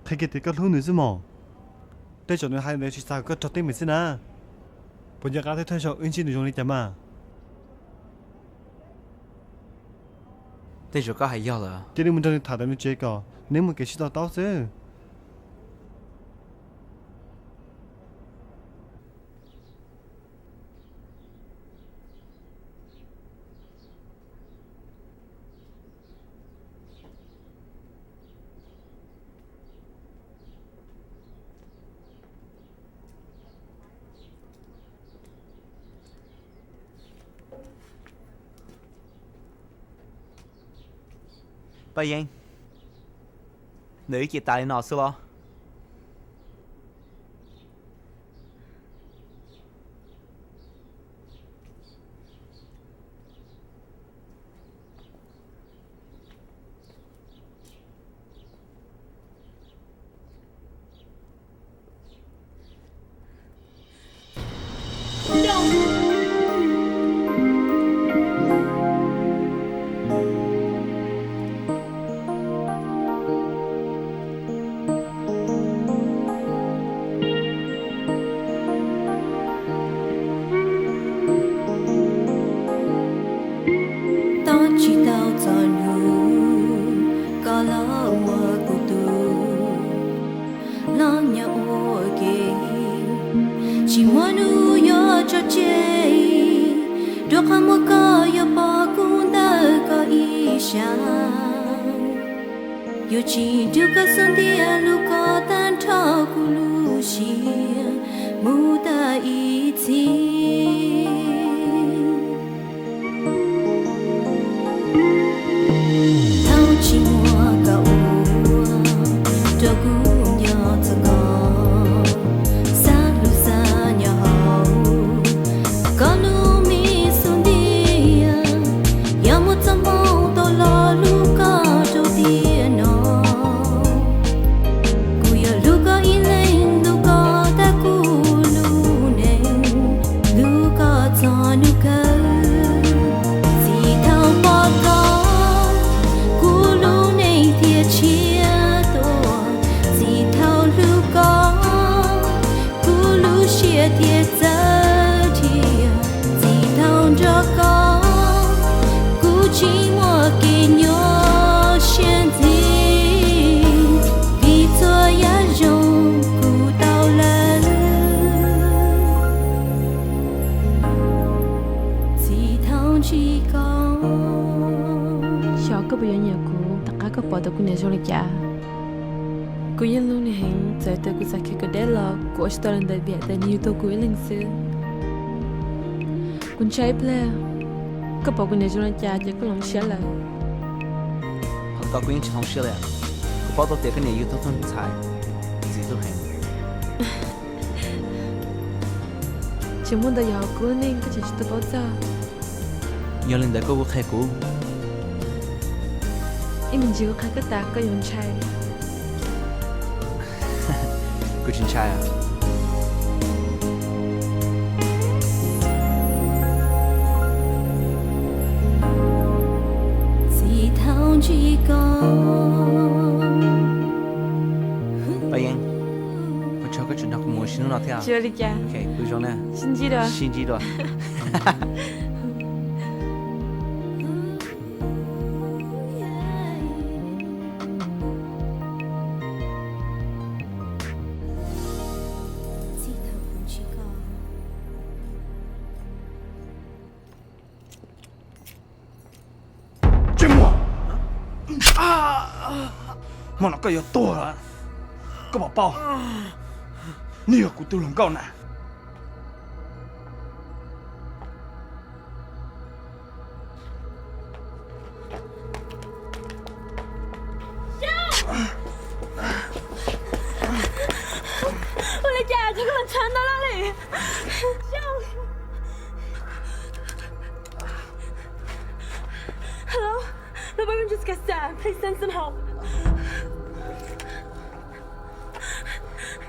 Qhia kiag tias koj hlub nws xwb mog. Tej zaum nws hais ntawd tsis xav kom koj raug teeb meem xwb na. Puas nco qab tej thawj zaug wb ntsib nws zoo li cas mas? Tej zaum koj hais yog lawm. Cia li mus nrog nws tham ntawm nws tsev kom neb muaj kev sib to taub xwb. Paj Yeeb, ntawm wb ces tas li no xwb los? Tab tsis tau txog hnub koj los ua kuv tus los nyob ua ke, tsis muaj hnub yuav tso tseg, rau qhov muaj koj yuav pom kuv ntawm koj ib sab. Yuav tsis nrug koj xub ntiag hlub koj tag nrho kuv lub siab mus tag ib txhis. Thaum tsis muaj koj ua rau kuv nco txog koj, xav hlub xav nyob hauv koj lub me xub ntiag. Yog muaj txoj hmoo tau los hlub koj rau tiam no, kuv yuav hlub koj ib leeg, hlub koj tag kuv lub neej, hlub koj txog hnub kawg. Txij thaum pom koj, kuv lub neej thiaj tshiab tuaj, txij thaum hlub koj, kuv lub siab thiaj txawv dhia. Txij thaum nrog koj, kuv tsis muaj kev nyuaj siab ntxiv, vim txhua yam zoo kuv tau lawm. Txij thaum ntsib koj, xyov koj puas yuav nyiam kuv tom qab koj pom tau kuv niam zoo li cas. Kuv yeej hlub nws heev, txawm tias kuv xav khiav kom deb los kuv ua tsis tau li ntawd vim hais tias nws yug tau kuv ib leeg xwb. Kuv ntshai ib pliag koj pom kuv niam zoo li cas ces koj hloov siab lawm. Qhov ntawd kuv yeej tsis hloov siab li. Kuv paub tau tias koj niam yug tau tus ntxhais ntxim hlub heev. Tseem muaj ntau yam hauv kuv lub neej koj tseem tsis tau paub txog. Yog li ntawd koj kuj qhia kuv. Ib me ntsis kuv qhia koj tas koj yuav ntshai. Kuv tsis ntshai. Txij thaum ntsib koj, Paj Yeeb, ua tsaug koj tseem nrog kuv mus ua si hnub no thiab. Tsis ua li cas. Kuv zoo na. Sib ntsib dua. Sib ntsib dua. Tsis muaj. Hmo no koj yuav tuag lawm. Koj puas paub, nws yog kuv tus hluas nkauj na. Ua li cas koj los tshav ntau lawm li? Hello, my boyfriend just got stabbed. Please send some help.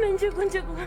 Me ntsis, kuv ntsis, kuv.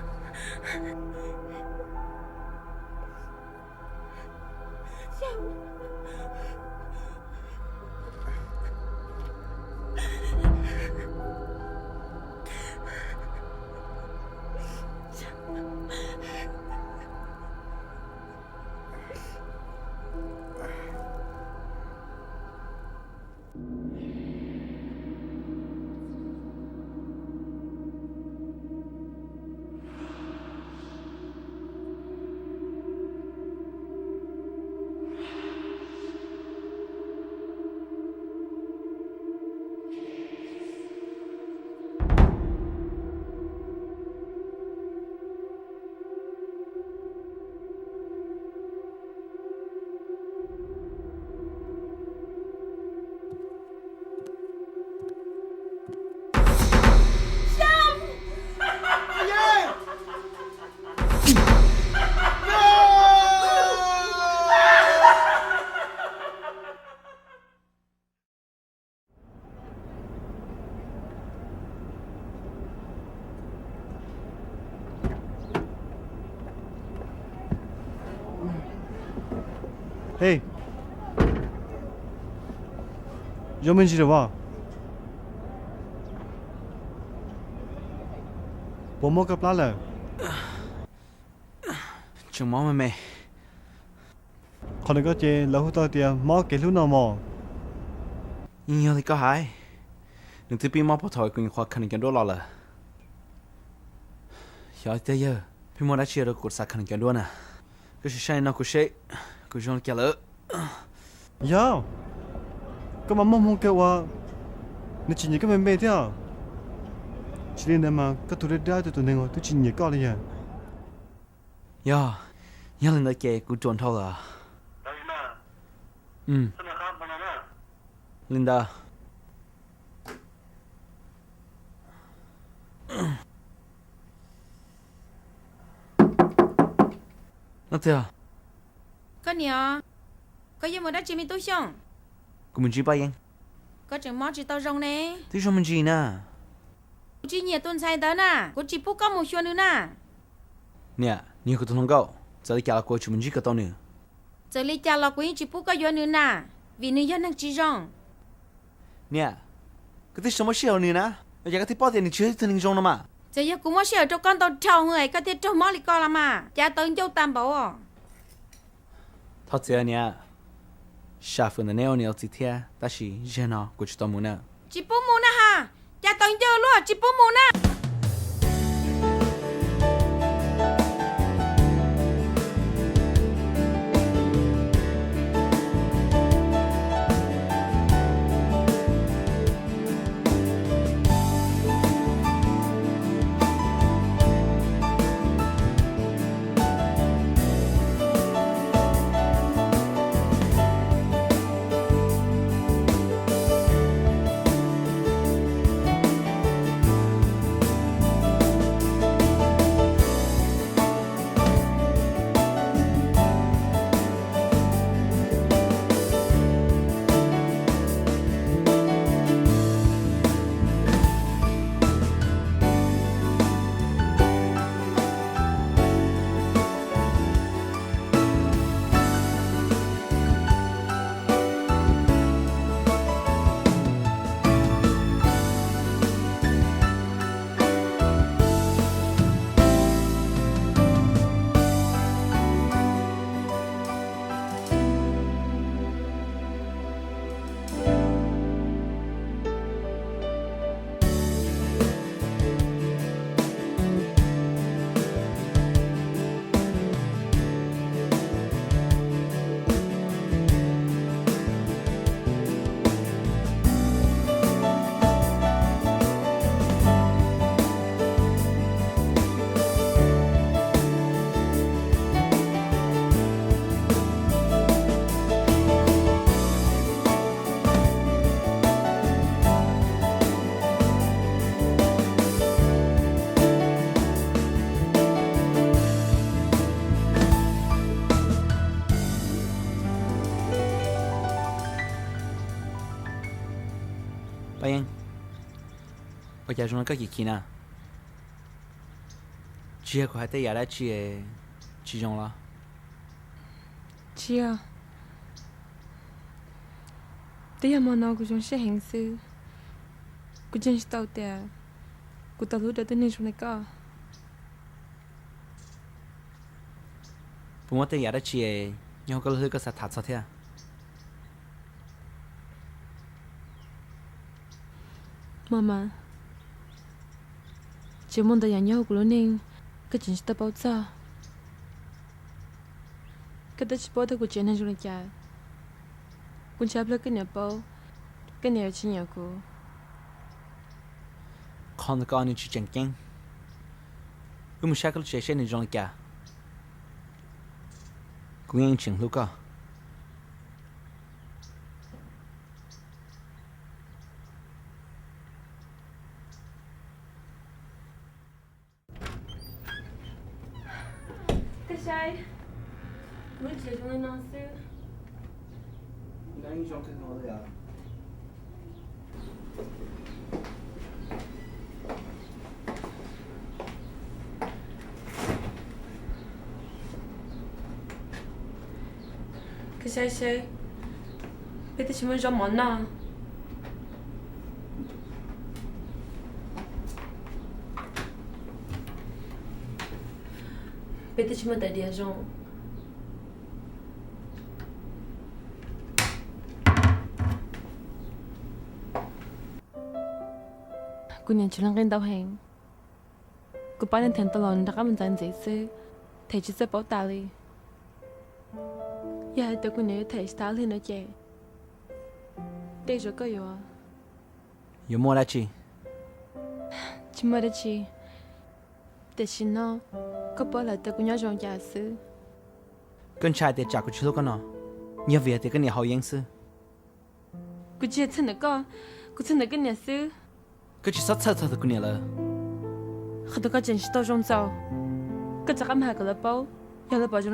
Hej, zoo me ntsis lawm as? Puas mob koj plab lawm? Tseem mob me me. Qhov ntawm koj ces lawv hu tau tias mob kev hlub no mog. Yeej yog li koj hais, nws twb pib mob puag thaum kuv nyuam qhuav khaws nws cov duab los lawm. Xyov tiag yawg, pheej muaj dab tsi rau kuv xav khaws nws cov duab na. Koj sim saib no kuv seb kuv zoo li cas lawm. Yog, koj mas muaj hmoo kawg uas nws tsis nyiam koj me me thiab. Tsis li ntawd mas koj tus dab dab tus tus neeg uas twb tsis nyiam koj li yog. Yog, yog li ntawd ces kuv ruam dhau lawm. Li ntawd. No tiag. Koj niam, koj yuav mus dab tsi me tub Xyooj? Kuv mus ntsib Paj Yeeb. Koj tseem mob tsis tau zoo ne. Twb zoo me ntsis na. Kuv tsis nyiam tus ntxhais ntawd na, kuv tsis pub koj mus xyuas nws na. Niam, nws yog kuv tus hluas nkauj, txawm li cas los kuv tsis mus ntsib kom tau nws. Txawm li cas los kuv yeej tsis pub koj yuav nws na, vim nws yog neeg tsis zoo. Niam, koj twb tsis muaj sij hawm nws na, ua cas koj thiaj paub tias nws tsis yog ib tug neeg zoo no mas? Txawm yog kuv muab sij hawm rau koj ntau dhau heev es koj thiaj raug mob li ko los mas, cav tawv ncauj tag npaum os. Thov txim niam, sam fwm ntawm neb ua niam ua txiv thiab, tab sis zaum no kuv tsis tau mus na. Tsis pub mus na has, cav tawv ncauj luaj tsis pub mus na. Paj Yeeb, ua cas zoo li koj chim chim na? Tsis yog kuv hais tej yam dab tsi tsis zoo los? Tsis yog. Twb yog hmo no kuv zoo siab heev xwb, kuv ntseeg tsis tau tias kuv tau hlub dua tus neeg zoo li koj. Puas muaj tej yam dab tsi nyob hauv koj lub hlwb koj xav tham txog thiab? Maj mam, tsis muaj ntau yam nyob hauv kuv lub neej koj tseem tsis tau paub txog. Koj twb tsis paub tias kuv tsev neeg zoo li cas. Kuv ntshai plawg koj niam paub, koj niam yuav tsis nyiam kuv. Qhov ntawd koj nws tsis tseem ceeb. Wb mus saib koj lub tsev seb nws zoo li cas. Kuv yeej tseem hlub koj. Koj saib, lub tsev zoo li no xwb. Koj Saib seb, peb twb tsis muaj zaub mov noj, peb twb tsis muaj tais diav zoo. Kuv niam tsis lav nqi ntau heev. Kuv pab nws them tau los nws rov qab mus ntxeev ntxiv xwb, them tsis txawj paub tas li. Yog hais tias kuv niam yuav them tsis tas li no ces, tej zaum koj yuav, yuav muaj dab tsi? Tsis muaj dab tsi. Tiam sis no, koj paub lawm tias kuv nyob zoo cas xwb. Koj ntshai tias tsam kuv tsis hlub koj no, yog vim hais tias koj niam haus yeeb xwb. Kuv tsis yog txhawj ntawm koj, kuv txhawj ntawm koj niam xwb. Koj tsis txhob txhawj txog tus kuv niam lawm. Qhov tus koj tseem tsis tau zoo txaus, koj rov qab mus hais kom lawv paub, yog lawv pom zoo